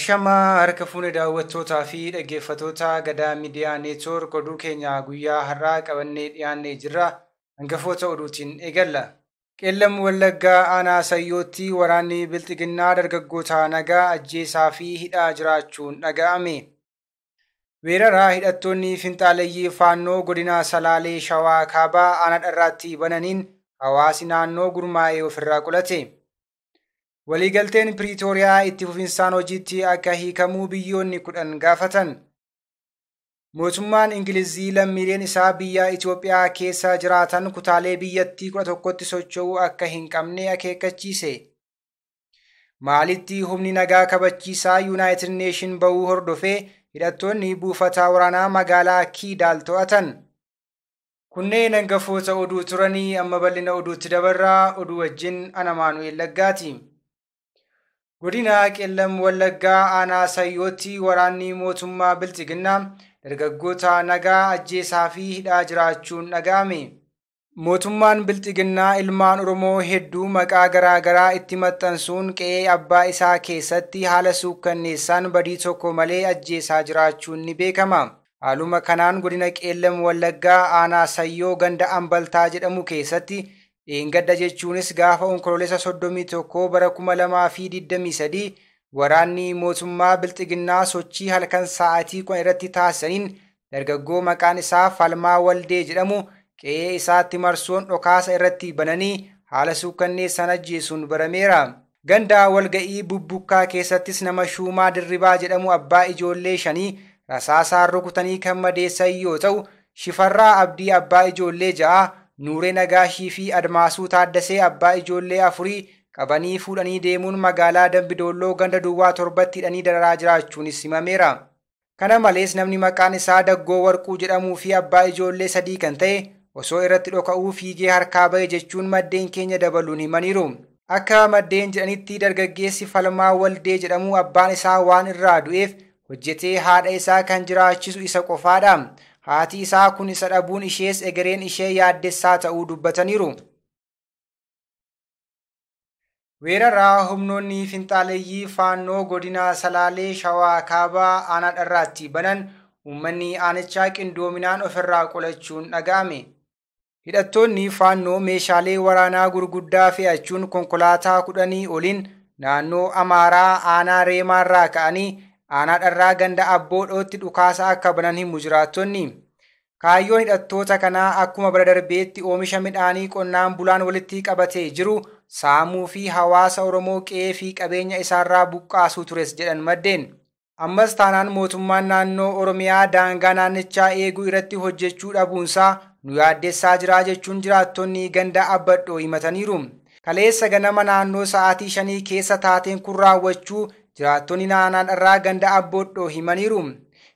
Ashamaa harka fuune daawwattootaa fi dhaggeeffattoota Gadaa Miidiyaa Neetwoork oduu keenya guyyaa har'aa qabannee dhiyaannee jirra. Hangafoota oduutiin eegalla. Qeellam Wallaggaa aanaa Sayyootti waraanni Bilxiginnaa dargaggoota nagaa ajjeesaa fi hidhaa jiraachuun dhaga'ame. Weeraraa hidhattoonni finxaaleyyii Faannoo godina Salaalee Shawaa Kaabaa aanaa Dharraatti bananiin hawaasi naannoo gurmaa'ee ofirraa qolate. Waliigalteen Piriitooriyaa itti fufinsaan hojiitti akka hiikamuu biyyoonni 10 gaafatan. Mootummaan Ingilizii lammiileen isaa biyya Itoophiyaa keessa jiraatan kutaalee biyyattii 11tti socho'uu akka hin qabne akeekkachiise. Maalitti humni nagaa kabachiisaa Yuunaayitid Neeshin bahuu hordofee hidhattoonni buufata waraanaa magaalaa Kiidaal to'atan. Kunneen hangafoota oduu turanii amma bal'ina oduutti dabarraa oduu wajjin ana Maanu'eel Laggaati. Godina Qeellam Wallaggaa aanaa Sayyootti waraanni mootummaa Bilxiginnaa dargaggoota nagaa ajjeesaa fi hidhaa jiraachuun dhaga'ame. Mootummaan Bilxiginnaa ilmaan Oromoo hedduu maqaa garaa garaa itti maxxansuun qe'ee abbaa isaa keessatti haala suukkanneessaan badii tokko malee ajjeesaa jiraachuun ni beekama. Haaluma kanaan godina Qeellam Wallaggaa aanaa Sayyoo ganda Ambaltaa jedhamu keessatti dheengadda jechuunis gaafa Onkoloolessa 31 bara 2023 waraanni mootummaa Bilxiginnaa sochii halkan sa'aatii 10 irratti taasisaniin dargaggoo maqaan isaa Falmaa Waldee jedhamu qe'ee isaatti marsuun dhokaasa irratti bananii haala suukkanneessaan ajjeesuun barameera. Ganda walga'ii Bubbukkaa keessattis nama Shuumaa Dirribaa jedhamu abbaa ijoollee 5 rasaasaan rukutanii kan madeessan yoo ta'u, Shifarraa Abdii abbaa ijoollee 6, Nuuree Nagaashii fi Admaasuu Taaddasee abbaa ijoollee 4 qabanii fuudhanii deemuun magaalaa Dambidolloo ganda Duwwaa 7tti hidhanii dararaa jiraachuunis himameera. Kana malees namni maqaan isaa Daggoo Warquu jedhamuu fi abbaa ijoollee 3 kan ta'e osoo irratti dhoka'uu fiigee harkaa ba'e jechuun maddeen keenya dabaluun himaniiru. Akka maddeen jedhanitti dargaggeessi Falmaa Waldee jedhamu abbaan isaa waan irraa du'eef hojjetee haadha isaa kan jiraachisu isa qofaadha. Haati isaa kun isa dhabuun ishees egereen ishee yaaddessaa ta'uu dubbataniiru. Weeraraa humnoonni finxaaleyyii Faannoo godina Salaalee Shawaa Kaabaa aanaa Dharraatti banan uummanni aanichaa qindoominaan ofirraa qolachuun dhaga'ame. Hidhattoonni Faannoo meeshaalee waraanaa gurguddaa fe'achuun konkolaataa 10 oliin naannoo Amaaraa aanaa Reemaarraa ka'anii aanaa Dharraa ganda Abboodhootti dhukaasa akka banan himu jiraattonni. Kaayyoon hidhattoota kanaa akkuma bara darbeetti oomisha midhaanii qonnaan bulaan walitti qabatee jiru saamuu fi hawaasa Oromoo qe'ee fi qabeenya isaarraa buqqaasuu tures jedhan maddeen. Ammas taanaan mootummaan naannoo Oromiyaa daangaa naannichaa eeguu irratti hojjechuu dhabuunsaa nu yaaddessaa jira jechuun jiraattonni ganda Abbadhoo himataniiru. Kaleessa ganama naannoo sa'aatii 5 keessa taateen kun raawwachuu jiraattonni naannoo Dharraa ganda Abboodhoo himaniiru.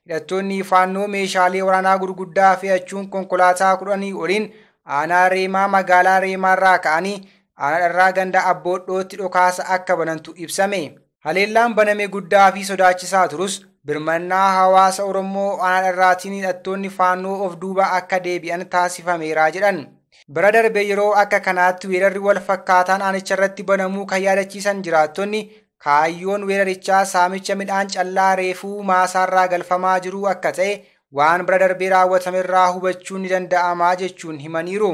Hidhattoonni Faannoo meeshaalee waraanaa gurguddaa fe'achuun konkolaataa 10 oliin aanaa Reemaa magaalaa Reemaarraa ka'anii aanaa Dharraa ganda Abboodhootti dhokaasa akka banantu ibsame. Haleellaan baname guddaa fi sodaachisaa turus birmannaa hawaasa Oromoo aanaa Dharraatiin hidhattoonni Faannoo of duuba akka deebi'an taasifameera jedhan. Bara darbe yeroo akka kanaatti weerarri wal fakkaataan aanicha irratti banamuu kan yaadachiisan jiraattonni kaayyoon weerarichaa saamicha midhaan callaa reefuu maasaarraa galfamaa jiru akka ta'e waan bara darbee raawwatamerraa hubachuun ni danda'amaa jechuun himaniiru.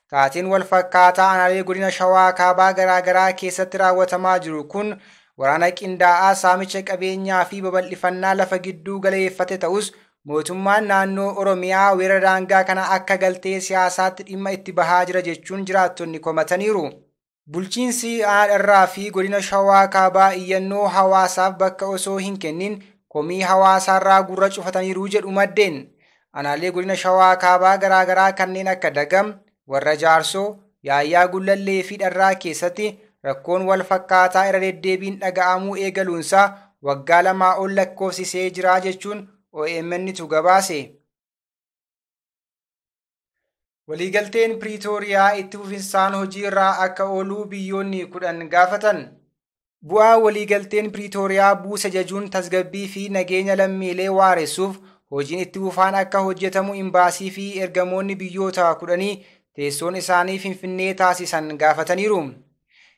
Taateen wal fakkaataa aanaalee godina Shawaa Kaabaa garaagaraa keessatti raawwatamaa jiru kun waraana qindaa'aa saamicha qabeenyaa fi babal'ifannaa lafa gidduu galeeffate ta'us mootummaan naannoo Oromiyaa weerara daangaa kana akka galtee siyaasaatti dhimma itti bahaa jira jechuun jiraattonni komataniiru. Bulchiinsi aanaa Dharraa fi godina Shawaa Kaabaa iyyannoo hawaasaaf bakka osoo hin kennin komii hawaasaarraa gurra cufataniiru jedhu maddeen. Aanaalee godina Shawaa Kaabaa garaagaraa kanneen akka Dagam, Warra Jaarsoo, Yaayyaa Gullallee fi Dharraa keessatti rakkoon wal fakkaataa irra deddeebiin dhaga'amuu eegaluunsaa waggaa 2 ol lakkoofsisee jira jechuun OMN tu gabaase. Waliigalteen Piriitooriyaa itti fufinsaan hojii irraa akka ooluu biyyoonni 10 gaafatan. Bu'aa waliigalteen Piriitooriyaa buuse jajuun tasgabbii fi nageenya lammiilee waaressuuf hojiin itti fufaan akka hojjetamu imbaasii fi ergamoonni biyyoota 10 teessoon isaanii Finfinnee taasisan gaafataniiru.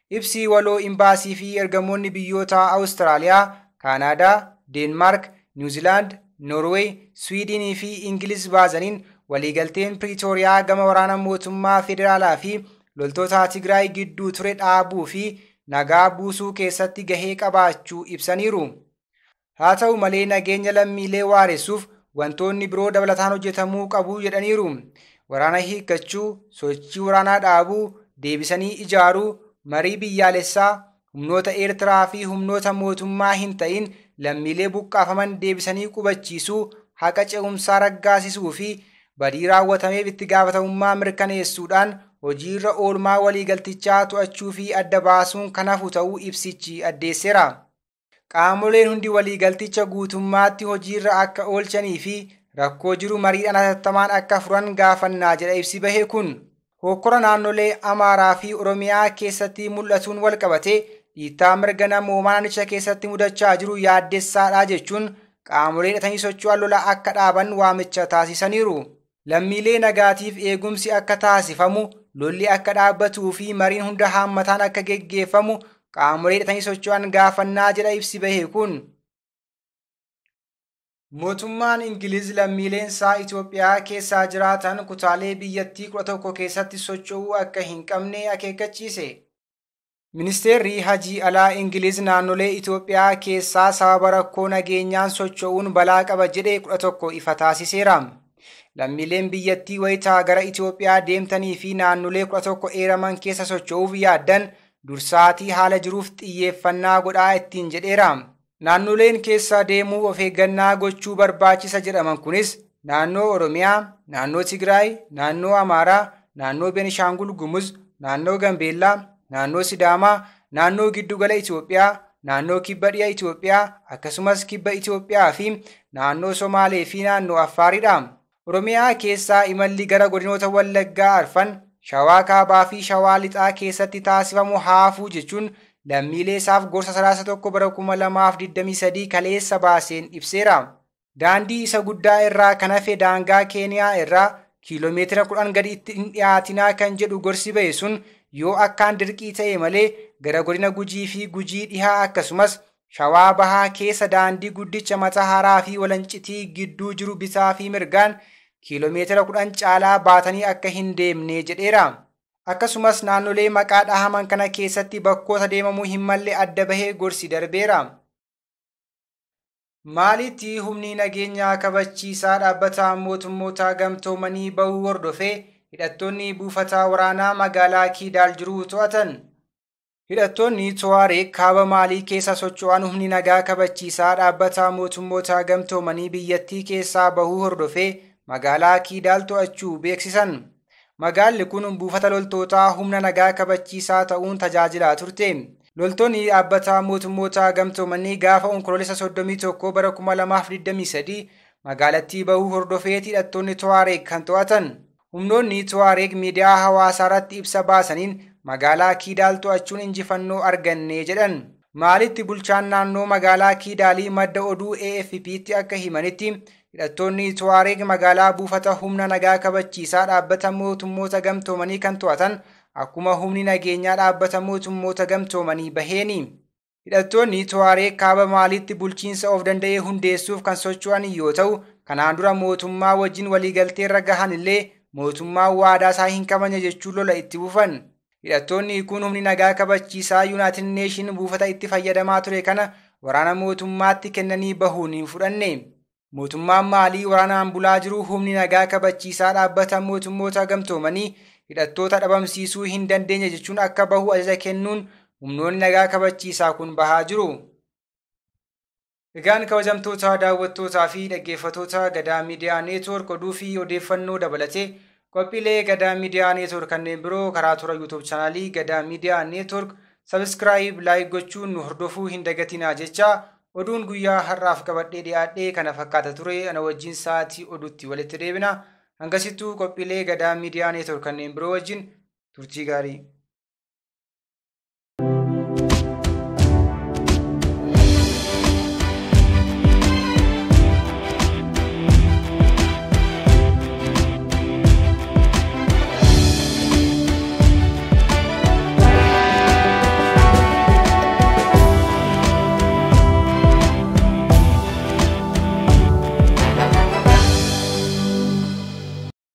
Ibsi waloo imbaasii fi ergamoonni biyyoota Awustiraaliyaa, Kaanaadaa, Deenmaark, Niwuziilaand, Noorweey, Swiidinii fi Ingiliz baasaniin waliigalteen Piriitooriyaa gama waraana mootummaa federaalaa fi loltoota Tigraay gidduu ture dhaabuu fi nagaa buusuu keessatti gahee qabaachuu ibsaniiru. Haa ta'u malee nageenya lammiilee waaressuuf wantoonni biroo dabalataan hojjetamuu qabu jedhaniiru. Waraana hiikkachuu, sochii waraanaa dhaabuu, deebisanii ijaaruu, marii biyyaalessaa, humnoota Eertiraa fi humnoota mootummaa hin ta'in lammiilee buqqaafaman deebisanii qubachiisuu, haqa ce'umsaa raggaasisuu fi badii raawwatameef itti gaafatamummaa mirkaneessuudhaan hojiirra oolmaa waliigaltichaa to'achuu fi adda baasuun kan hafu ta'uu ibsichi addeesseera. Qaamoleen hundi waliigalticha guutummaatti hojiirra akka oolchanii fi rakkoo jiru mariidhaan hatattamaan akka furan gaafannaa jedha ibsi bahe kun. Hokkora naannolee Amaaraa fi Oromiyaa keessatti mul'atuun wal qabate dhiittaa mirga namoomaa naannicha keessatti mudachaa jiru yaaddessaadha jechuun qaamolee hidhatanii socho'an lola akka dhaaban waamicha taasisaniiru. Lammiilee nagaatiif eegumsi akka taasifamu, lolli akka dhaabbatuu fi mariin hunda haammataan akka geggeeffamu qaamolee hidhatanii socho'an gaafannaa jedha ibsi bahe kun. Mootummaan Ingiliz lammiileen isaa Itoophiyaa keessaa jiraatan kutaalee biyyattii 11 keessatti socho'uu akka hin qabne akeekkachiise. Ministeerri Hajii Alaa Ingiliz naannolee Itoophiyaa keessaa sababa rakkoo nageenyaan socho'uun balaa qaba jedhe 11 ifa taasiseera. Lammiileen biyyattii wayitaa gara Itoophiyaa deemtanii fi naannolee 11 eeraman keessa socho'uuf yaaddan dursaatii haala jiruuf xiyyeeffannaa godhaa ittiin jedheera. Naannoleen keessa deemuu of eeggannaa gochuu barbaachisa jedhaman kunis naannoo Oromiyaa, naannoo Tigraay, naannoo Amaaraa, naannoo Benishaangul Gumuz, naannoo Gambeellaa, naannoo Sidaamaa, naannoo Giddugala Itoophiyaa, naannoo Kibba Dhiha Itoophiyaa akkasumas Kibba Itoophiyaa fi naannoo Somaalee fi naannoo Affaaridha. Oromiyaa keessaa imalli gara godinoota Wallaggaa arfan, Shawaa Kaabaa fi Shawaa Lixaa keessatti taasifamu haafuu jechuun lammiilee isaaf gorsa 31 bara 2023 kaleessa baaseen ibseera. Daandii isa guddaa irraa kan hafe daangaa Keeniyaa irraa kiiloomeetira 10 gadi itti hin dhiyaatinaa kan jedhu gorsi bahe sun yoo akkaan dirqii ta'e malee gara godina Gujii fi Gujii dhihaa akkasumas Shawaa Bahaa keessa daandii guddicha Mata Haaraa fi Walancitii gidduu jiru bitaa fi mirgaan kiiloomeetira 10 caalaa baatanii akka hin deemne jedheera. Akkasumas naannolee maqaa dhahaman kana keessatti bakkoota deemamuu hin malle adda bahee gorsi darbeera. Maalitti humni nageenyaa kabachiisaa dhaabbata mootummoota gamtoomanii bahuu hordofee hidhattoonni buufata waraanaa magaalaa Kiidaal jiru to'atan. Hidhattoonni Tuwaareg kaaba Maalii keessa socho'an humni nagaa kabachiisaa dhaabbata mootummoota gamtoomanii biyyattii keessaa bahuu hordofee magaalaa Kiidaal to'achuu beeksisan. Magaalli kun buufata loltootaa humna nagaa kabachiisaa ta'uun tajaajilaa turte. Loltoonni dhaabbata mootummoota gamtoomanii gaafa Onkoloolessa 31 bara 2023 magaalattii bahuu hordofeeti hidhattoonni Tuwaareg kan to'atan. Humnoonni Tuwaareg miidiyaa hawaasaa irratti ibsa baasaniin magaalaa Kiidaal to'achuun injifannoo arganne jedhan. Maalitti bulchaan naannoo magaalaa Kiidaalii madda oduu AFP'tti akka himanitti hidhattoonni Tuwaareg magaalaa buufata humna nagaa kabachiisaa dhaabbata mootummoota gamtoomanii kan to'atan akkuma humni nageenyaa dhaabbata mootummoota gamtoomanii baheeni. Hidhattoonni Tuwaareg kaaba Maalitti bulchiinsa of danda'ee hundeessuuf kan socho'an yoo ta'u, kanaan dura mootummaa wajjin waliigalteerra gahan illee mootummaan waadaa isaa hin kabajne jechuun lola itti bufan. Hidhattoonni kun humni nagaa kabachiisaa Yuunaayitid Neeshin buufata itti fayyadamaa ture kana waraana mootummaatti kennanii bahuun hin fudhanne. Mootummaan Maalii waraanaan bulaa jiru humni nagaa kabachiisaa dhaabbata mootummoota gamtoomanii hidhattoota dhabamsiisuu hin dandeenye jechuun akka bahu ajaja kennuun humnoonni nagaa kabachiisaa kun bahaa jiru. Egaan kabajamtoota daawwattootaa fi dhaggeeffattoota Gadaa Miidiyaa Neetwoork oduu fi odeeffannoo dabalatee qophiilee Gadaa Miidiyaa Neetwoork kanneen biroo karaa toora YouTube chaanaalii Gadaa Miidiyaa Neetwoork sabiskiraayib laayik gochuun nu hordofuu hin dagatinaa jecha oduun guyyaa har'aaf qabadhee dhiyaadhee kana fakkaata ture ana wajjin sa'aatii oduutti walitti deebina. Hangasittuu qophiilee Gadaa Miidiyaa Neetwoork kanneen biroo wajjin turtii gaarii.